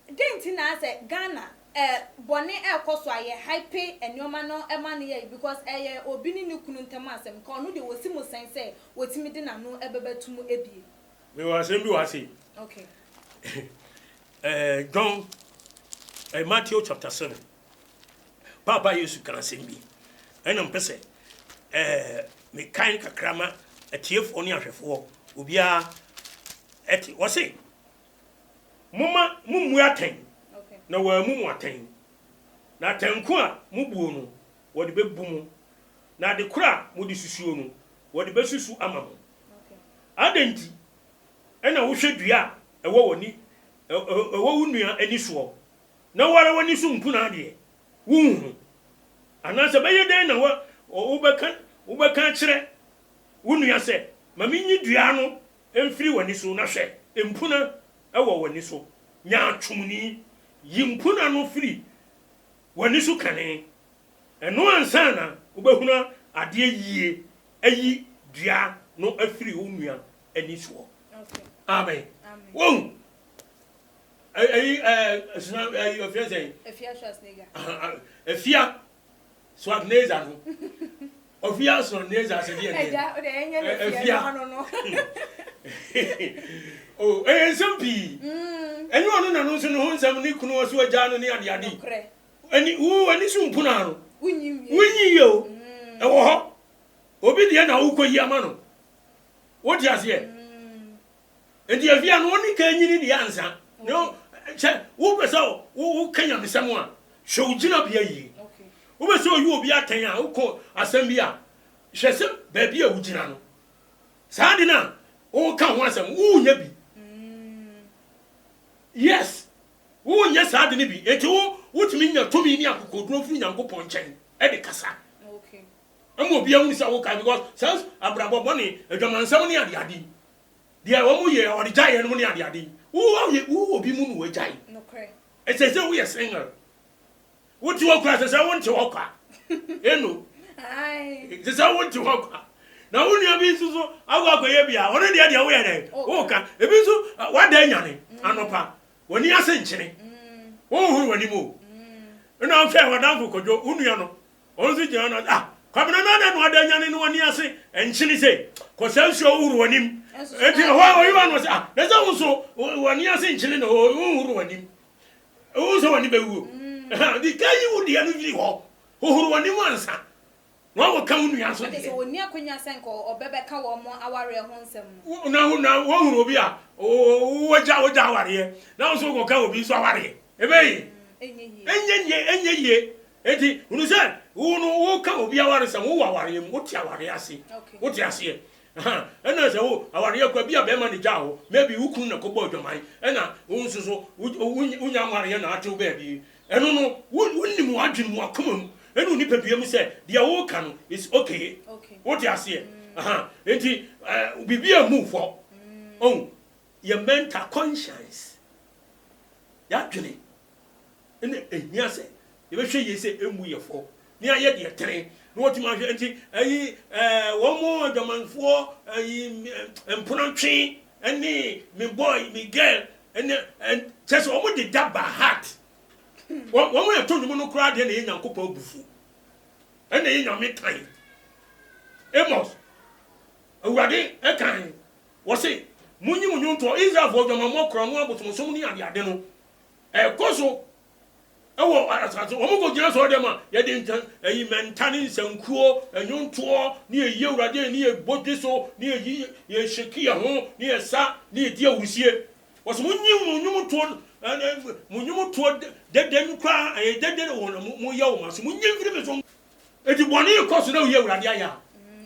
Dɛn nti na asɛ Ghana eh bɔne ɛkɔ so a yɛ hype nnoɔma no ma no yɛ because ɛyɛ obi ne ne kunu ntɛm asɛm nka ɔno deɛ wɔsi mu sɛn sɛ wɔtumi de n'ano ɛbɛbɛto mu abie. Mewɔ asɛm bi wɔ ha sei. Okay. Eh, John, eh, Matthew chapter 7. Paapa Yesu ka asɛm bi. Ɛna mpɛ sɛ eh, mekan kakra ma atiefoɔ ne ahwɛfoɔ obiara ɛte. Wɔse, Momma mommu atɛn, na wɔammu mo atɛn, na atɛn ko a mubuo no, wɔde bɛbu mo, na ade korɔ a mode susuo no, wɔde bɛsusu ama mo. Adɛn nti na wohwɛ dua a ɛwɔ w'ani, ɛwɔ wo nua ani soɔ, na wo ara w'ani so mpuna deɛ, wonhunu? Anaasɛ ɛbɛyɛ dɛn na wobɛka, wobɛka akyerɛ wo nua sɛ, Ma menyi dua no mfiri w'ani so, na hwɛ, mpuna wɔ w'ani so. Nyaatwomni, yi mpuna no firi w'ani so kane, ɛno ansa na wobɛhunu adeɛ yie ayi dua no afiri wo nua ani soɔ. Amen. Wohu? Ɛyi, ɛɛ, ɛyi, ɔfrɛ sɛn? Afia. Schwarzenegger no. Ɔfia Schwarzenegger sɛ deɛ deɛ. Ɛgya, o de ɛnyɛ ne fie Ɛfia. no ano no. Oh, ɛyɛ nsɛm pii. Ɛnyɛ ɔno na no nso ne ho nsɛm ne kunu ɔso agya no ne ade ade. Nokorɛ. Ɛni wo ani so mpuna no. Wonyi wie. Wonyi yie o. Ɛwɔ hɔ. Obi deɛ na wokɔ yi ama no. Wote aseɛ? Enti afei no ɔne kan nyini deɛ ansa. Na sɛ wopɛ sɛ woka nyamesɛm a, hwɛ wo gyinabea yie. Wopɛ sɛ oyi obi atɛn a, wokɔ asɛm bi a, hwɛ sɛ baabi a wogyina no, saa ade no a woka ho asɛm, wonyɛ bi. Yes, wonyɛ saa ade no bi. Enti wo wotumi nya tumi ne akokoduro firi Nyankopɔn nkyɛn de kasa. Ɛma obiara hunu sɛ woka because saa abrabɔ bɔne, adwamansɛm ne adeade yi, Deɛ wɔn yɛ ɔde gyae yɛn nom ne ade ade yi. Wo yɛ wo wɔ bi mu na wagyae. Nokorɛ. Ɛsɛ sɛ woyɛ single. Wote hɔ kura sɛ sɛ wonte hɔ kwa. Eno. Aye. Sɛ sɛ wonte hɔ kwa. Na wo nua bi nso so akɔ akɔyɛ bi a ɔno deɛ deɛ woyɛ dɛn? Woka. Ebi nso wada anyane anɔpa. W'ani ase nkyene. Wonhoro w'anim o. Ɛna wohwɛ w'adamfo Kwadwo wo nua no. Ɔno nso gyina hɔ na ah, Kwabena na adɛn na wada anyane ne w'ani ase nkyene sei? Kɔ saa nsuo wohoro w'anim. Enti ɛhɔ a ɔyi w'ano sɛ ah, na sɛ wo nso w'ani ase nkyene na wonhoro w'anim. Wo nso w'ani bɛwuo. Di ka yi wo deɛ no firi hɔ. Hohoro w'anim ansa na wakɔka wo nua nso Ɛde deɛ. sɛ ɔnni akwanya sɛ nka ɔbɛbɛka wɔn awareɛ ho nsɛm no. Na wo na woahunu obi a wagya wagya awareɛ na wo nso wokɔka obi nso awareɛ. Ɛbɛyɛ Ɛnyɛ yie. Ɛnyɛ yie, ɛnyɛ yie. Enti hunu sɛ wo no woka obi awaresɛm, wowɔ awareɛ mu, wote awareɛ ase. Wote aseɛ. Aha, ɛna sɛ wo awareɛ kɔ bi a bɛrima na gyaa wo, maybe wo kunu na kɔbɔ adwaman, ɛna wo nso so wonya nwareɛ na atew baabi. Ɛno no, wonim w'adwene mu, w'akoma mu, ɛne wo nipadua mu sɛ deɛ woka no is okay. Wote aseɛ. Aha, enti biribi a mmu fɔ. Ɔhu, yɛ mental conscience, yɛadwene. na ehia sɛ yɛbɛhwɛ yie sɛ emmu yɛ fɔ na yɛayɛ deɛ ɛtene na wɔtumi ahwɛ nti ɛyi ɛɛ wɔn mo adwamanfoɔ ɛyi mponatwe ɛne me boy me girl ɛne ɛ kyɛ sɛ wɔn de da ba heart wɔn wɔn yɛ to nnwom no koraa deɛ na ɛyɛ Nyankopɔn abufuo ɛna ɛyɛ Nyame tan Amos Awurade ɛkan wɔse monyi mo nnwontoɔ Israelfoɔ adwamammɔ korɔno abosomsom ne adeade no Ɛkɔ so wɔ asase wɔn kɔ gyina sɔrɔ dɛm a yɛde nta ɛyi mɛnta ne nsankuo ɛnwontoɔ ne yɛyi awurade ne yɛbɔ dwe so ne yɛyi yɛhyɛki yɛ ho ne yɛsa ne yɛdi awurusie wɔsɛ mo nyi mo nwomtoɔ mo nwomtoɔ dɛdɛ no koraa ɛyɛ dɛdɛ wɔ na mo yɛ wɔ mo aso mo nyi mfiri me so eti bɔne kɔ so na woyi awurade ayɛ a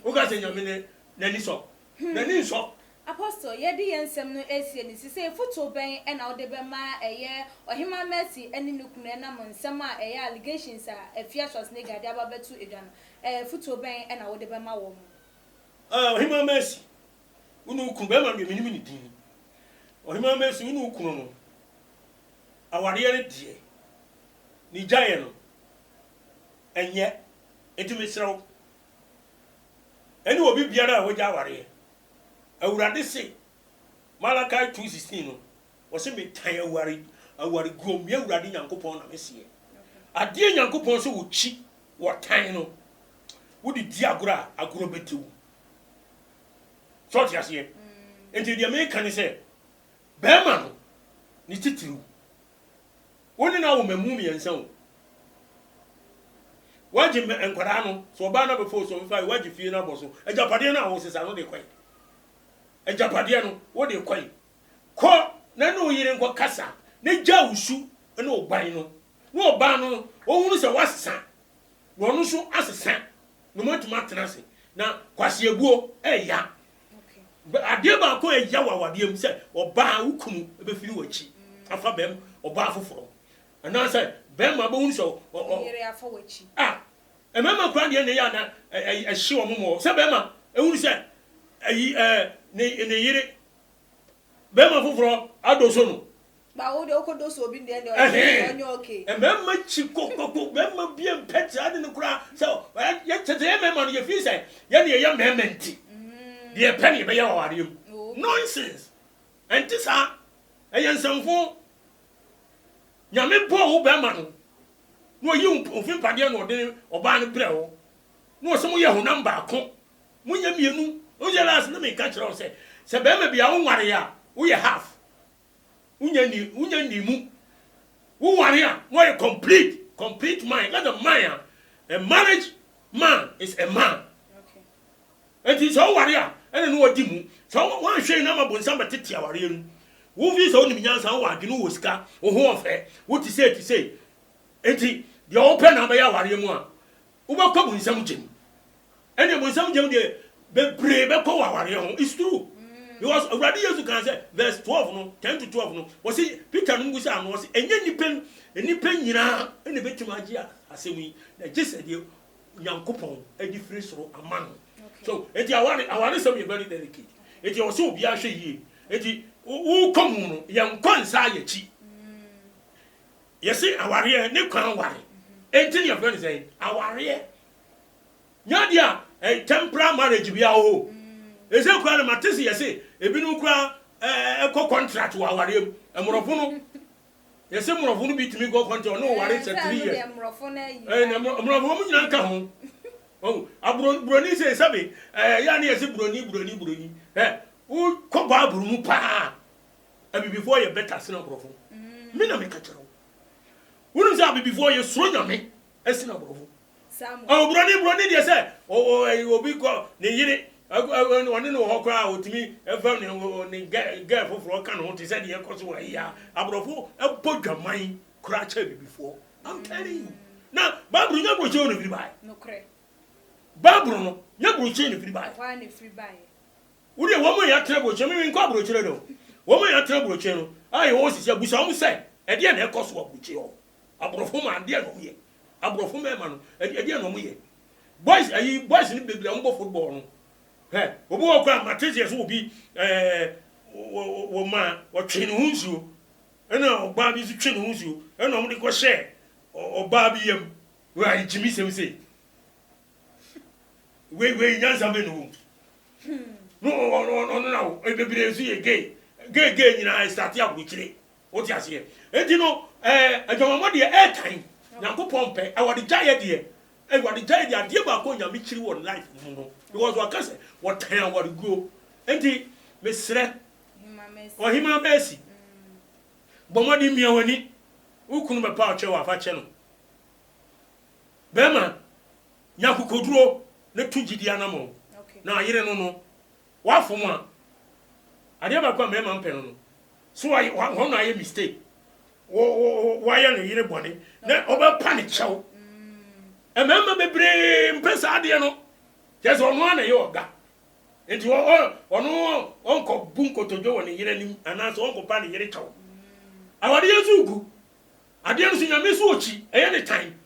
woka sɛ nyame ne n'ani sɔ n'ani nsɔ. Apostle, yɛde yɛn nsɛm no resie no, sesei fotow bɛn na wode bɛma ɛyɛ Ɔhemmaa Mercy ne ne kunu ɛnam nsɛm a ɛyɛ allegations a Afia Schwarzenegger de aba abɛto dwa no, fotuo bɛn na wode bɛma wɔn? Ah, Ɔhemmaa Mercy, wo ne wo kunu, bɛrima no deɛ mennim ne din. Ɔhemmaa Mercy, wo ne wo kunu no, awareɛ no deɛ, ne gyaeɛ no, ɛnyɛ. Enti mesrɛ wo, ɛne obi biara a wagya awareɛ, Awurade se, Malachi 2:16 no, ɔse metan aware, awareguo, me Awurade Nyankopɔn na meseɛ. Adeɛ Nyankopɔn sɛ wɔkyi, wɔtan no, wode di agorɔ a, agorɔ bɛte wo. Sɛ ɔte aseɛ? Nti deɛ meka ne sɛ, bɛrima no, ne titiriw, Wo ne no awo mmamu mmiɛnsa o. Woagye nkwadaa no, sɛ ɔbaa no abɛfa o, sɛ ɔmfa o, woagye fie no abɔ so. Agyapadeɛ no a wosesa no, wode kɔe. Agyapadeɛ no, wode kɔe. Kɔ na ne wo yere nkɔkasa, na gyaa wo su ne wo ban no. Na ɔbaa no, ɔhunu sɛ woasesa, na ɔno nso asesa, na moatumi atena ase. Na kwaseabuo ɛya. Adeɛ baako a ɛya wɔ awadeɛ mu sɛ ɔbaa wo kunu bɛfiri w'akyi afa bɛm ɔbaa foforɔ anaasɛ bɛrima bɛhunu sɛ yere afa w'akyi. A mmarima koraa deɛ na ɛyɛ ana ɛhye wɔn mɔ sɛ bɛrima ehunu sɛ ɛyi ɛɛ ne ne yere bɛrima foforɔ adɔ so no. Ba wo deɛ wokɔ dɔ so obi deɛ deɛ ɔnyɛ ɔnyɛ okay. Mmarima kyi kokoko bɛrima bi mpɛ saa de no koraa sɛ yɛ tete yɛ mmarima no yɛ fi sɛ yɛ ne yɛyɛ mmarima nti deɛ yɛpɛ ne yɛbɛyɛ wɔ awareɛ mu nonsense ɛnte saa ɛyɛ nsɛmfo nyame bɔɔ wo bɛrima no na ɔyi wo fi mpadeɛ na ɔde ɔbaa no brɛ wo na ɔsɛ mo yɛ honam baako monyɛ mmienu wo sɛ last na meka kyerɛ wo sɛ sɛ bɛrima bi a wonware a woyɛ half Wonya nni wonya nni mu. Woware a na ɔyɛ complete complete man. Yɛka sɛ man a, a marriage man is a man. Enti sɛ woware a ɛna ne wadi mu. Sɛ woanhwɛ yi na ama bonsam bɛtete awareɛ no. Wofi sɛ wonim nyansa, wowɔ adwene, wowɔ sika, wo ho ɔfɛ, wote sei te sei. Enti deɛ wopɛ na wobɛyɛ awareɛ mu a, wobɛkɔ bonsam gyem. Ɛnneɛ bonsam gyam deɛ bebree bɛkɔ wɔ awareɛ ho. It's true. Because Awurade Yesu kan sɛ verse 12 no, 10 to 12 no, wɔsi Peter no bisa ano, wɔsi ɛnyɛ nnipa nnipa nyinaa ɛna ebetumi agye asɛm yi, na gye sɛ deɛ Nyankopɔn ɛde firi soro ama no. So eti aware awaresɛm yɛ very delicate. Eti ɛwɔ sɛ obiara hwɛ yie. Eti wokɔ mu no, yɛnkɔ nsa yɛ akyi. Yɛsi awareɛ ne kwan ware. Enti ne yɛfrɛ no sɛn? Awareɛ. Nyɛ adeɛ a eh, temporal marriage biara wɔ hɔ o. Ɛsɛ koraa no mate se yɛse ebinom koraa ɛkɔ contract wɔ awareɛ mu. Mmorɔfo no, yɛse mmorɔfo no bi tumi kɔ contract, ɔne ɔware sɛ 3 years. Ɛɛ na mmorɔfo wɔn nyinaa nka ho. Ɔhu, aburo, buroni sɛ sɛbe, ɛɛ yɛ a ne yɛse buroni, buroni, buroni. Ɛ, wokɔ Bible mu paa, abibifoɔ yɛ better sene aborɔfo. Me na meka kyerɛ wo. Wonim sɛ abibifoɔ yɛsuro Nyame sene aborɔfo. Oh, broni broni deɛ sɛ obi kɔ ne yere ɔne no wɔ hɔ koraa otumi ɛfa ne ne gɛɛ foforɔ ka ne ho te sɛ deɛ ɛkɔ so wɔ ayi a aborɔfo ɛbɔ dwaman koraa kyɛ bibifoɔ. I'm telling you. Na Bible nyɛ burokyire na firi baeɛ. Bible no nyɛ burokyire na firi baeɛ. Wo deɛ wɔn a yɛatena burokyire me menkɔ aburokyire no wɔn a yɛatena aburokyire no a yɛwɔ sisi abusa wɔn sɛ ɛdeɛ na ɛkɔ so wɔ aburokyire hɔ aborɔfo ma adeɛ na wɔn yɛ. Aborɔfo mmarima no, ɛdeɛn na wɔyɛ? Boys, ayi, boys no bebree a wɔbɔ football no, hɛ, obi wɔ hɔ koraa, mate sɛ sɛ obi, ɛɛ, wɔ, wɔ ma wɔtwe ne ho nsuo, ɛna ɔbaa bi nso twe ne ho nsuo, ɛna wɔde kɔhyɛ ɔbaa bi yam, wei ayɛ gyimisɛm sei. Wei, wei nyansa bɛ ne wɔ mu. No, ɔno na wo, bebree nso yɛ gay, gay, gay nyinaa, ɛsate aburokyire. Wote aseɛ? Enti no, ɛɛ, adwamammɔ deɛ, ɛɛtan. Nyankopɔn mpɛ. Awaregyaeɛ deɛ, awaregyaeɛ deɛ, adeɛ baako a Nyame kyiri wɔ life mu no, because waka sɛ, wɔtan awareguo. Enti, mesrɛ, Ɔhemaa Mercy, bɔ mmɔden mia w'ani. Wo kunu bɛpa wo kyɛw a, fa kyɛ no. Bɛrima, nya akokoduro na tu gyidie anamɔn. Na yere no no, Wafom a, adeɛ baako a mmarima mpɛ no no, so wayɛ wɔn na ayɛ mistake, wɔ wɔ wayɛ ne yere bɔne na ɔbɛpa ne kyɛw. Mmarima bebree mpɛ saa adeɛ no, kyerɛ sɛ ɔno ara na ɛyɛ ɔga. Nti ɔno ɔnkɔ bu nkotodwe wɔ ne yere anim anaasɛ ɔnkɔ pa ne yere kyɛw. Awadeɛ nso gu. Adeɛ no nso Nyame nso ɔkyi, ɛyɛ ne tan.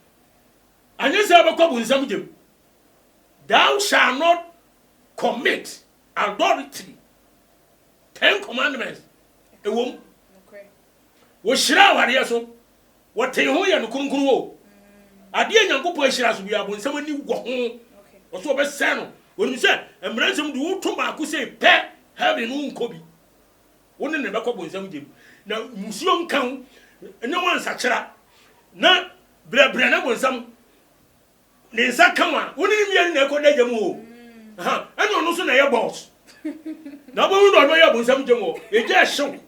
Anyɛ saa wobɛkɔ bonsam gyam. Thou shall not commit adultery. Ten commandments ɛwom. Wɔhyira awadeɛ so. Wɔtee ho yɛ no kronkron o. Adeɛ a Nyankopɔn ahyira so biara bonsam ani wɔ ho. Ɔso ɔbɛsɛe no. Onim sɛ mmara nsɛm de woto baako sei pɛ heaven no wonkɔ bi. Wo ne no bɛkɔ bonsam gyam. Na musuo nka wo ne wansakyera na brɛbrɛ na bonsam ne nsa ka wo a, wo ne no mmienu na ɛkɔ da gya mu o. Ɛna ɔno nso na ɛyɛ boss. Na wobɛhu na ɔno yɛ bonsam gyam hɔ. Egya ɛhyew.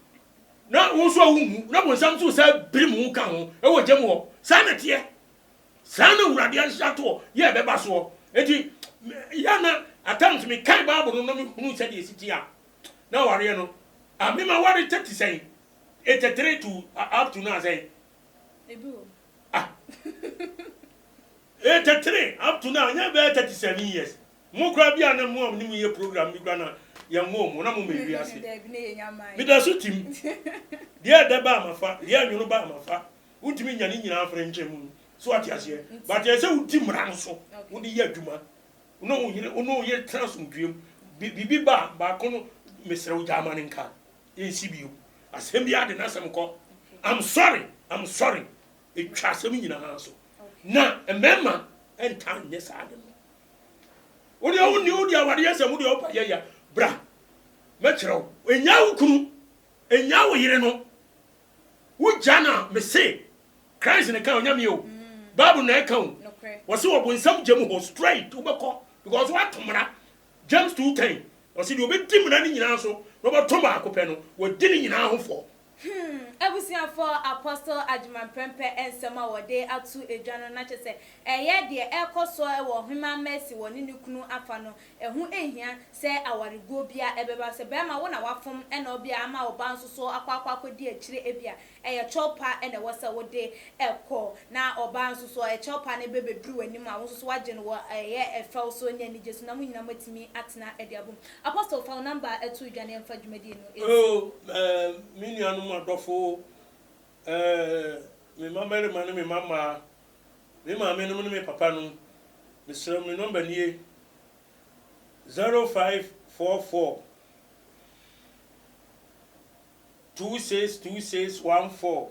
Na wo nso a wonwu. Na bonsam nso sɛ biri mu ka ho ɛwɔ gya mu hɔ. Saa na ɛteɛ. Saa na Awurade ahyehyɛ ato hɔ yɛ ɛbɛba soɔ. Enti yɛ na at times mekae Bible no na mehunu sɛdeɛ ɛsi teɛ a, na awareɛ no, ah, me ma ware 30 sɛn? 83 to up to now sɛn? Ah, 83 up to now, nyɛ bɛyɛ 37 years. Mo koraa bi a na mo a ne mo yɛ program bi koraa na yɛn wo mo na mo ma ewi ase. Meda so tim. Deɛ ɛdɛ ba amafa, deɛ ɛnwono ba amafa. Wontumi nya ne nyinaa mfiri nkyɛn mu. So ate aseɛ? But ɛsɛ wodi mmara no so, wode yɛ adwuma. Wo ne wo yere, wo ne wo yere tena asomdwoeɛ mu. Biribi ba a, baako no, mesrɛ wo gyaa ma no nka. Yɛnsi bio. Asɛm biara de n'asɛm kɔ. I'm sorry, I'm sorry. Ɛtwa asɛm nyinaa so. Na mmarima ntaa nyɛ saa ade no. Wo deɛ wonni wo deɛ awadeɛ sɛm wo deɛ wopa yɛ ya. Bra, mɛkyerɛ wo. Ɛnyaa wo kunu, ɛnyaa wo yere no. Wogya no a, mese, Christ na ɛka o, nyɛ me o. Bible na ɛka o. Wɔse ɔbonsam gya mu hɔ straight wobɛkɔ because woato mmara. James 2:10 ɔse deɛ ɔbɛdi mmara no nyinaa so na ɔbɛto baako pɛ no, wadi ne nyinaa ho fɔ. Hmm, abusuafoɔ Apostle Agyeman Prempeh nsɛm a wɔde ato dwa no na kyerɛ sɛ ɛyɛ deɛ ɛrekɔ soɔ wɔ Ɔhemaa Mercy wɔ ne ne kunu afa no, ɛho nhia sɛ awareguo biara ɛbɛba. Sɛ barima wo na wafom ɛna ɔbea ama wo ba nso so akɔ akɔ akɔdi akyire ebia Ɛyɛ kyɛw pa na ɛwɔ sɛ wode kɔ, na ɔbaa nso so, kyɛw pa no bɛbɛduru w'anim a, wo nso so woagye no wɔ ɛyɛ fɛw so ne anigye so, na mo nyinaa moatumi atena de abom. Apostle, fa wo number to dwa na yɛmfa dwumadie no nsi. Oh, eh, me nuanom adɔfo, eh, me mmammarima ne me mmammaa, me maamenom ne me papanom, mesrɛ mo, me nɔmba nie, 0544. 262614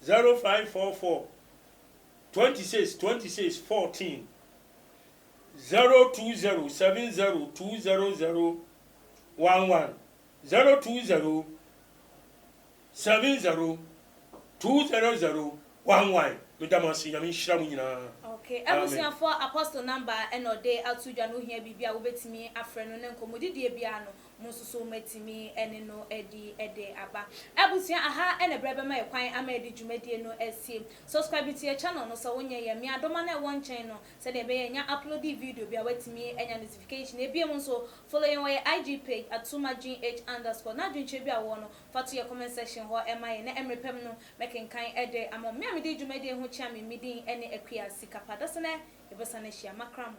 0544 26 26 14 020 70 200 11 020 70 200 11 Meda mo ase, Nyame nhyira mo nyinaa. Okay, Amen. abusuafoɔ Apostle number ɛna ɔde ato dwa no wohia biribi a wobɛtumi afrɛ no ne nkɔmmɔdidie biara no Mo nso so moatumi ne no adi de aba. Abusua, aha na berɛ bɛma yɛ kwan ama yɛde dwumadie no asie. Subscribe to yɛ channel no sɛ wonyɛ yɛ. Mia doma no a ɛwɔ nkyɛn no sɛdeɛ ɛbɛyɛ nya uploadi video bi a woatumi anya notification. Ebiem nso, follow yɛn wɔ yɛ IG page @tumagh underscore na adwenkyerɛ bi a wowɔ no fa to yɛ comment section hɔ ma yɛn na mmerɛ pa mu no mɛkenkan de ama wo. Me a medi dwumadie ho kyea me, me din ne Akua Sikapa. Dasene yɛbɛsane ahyia. Makra mo.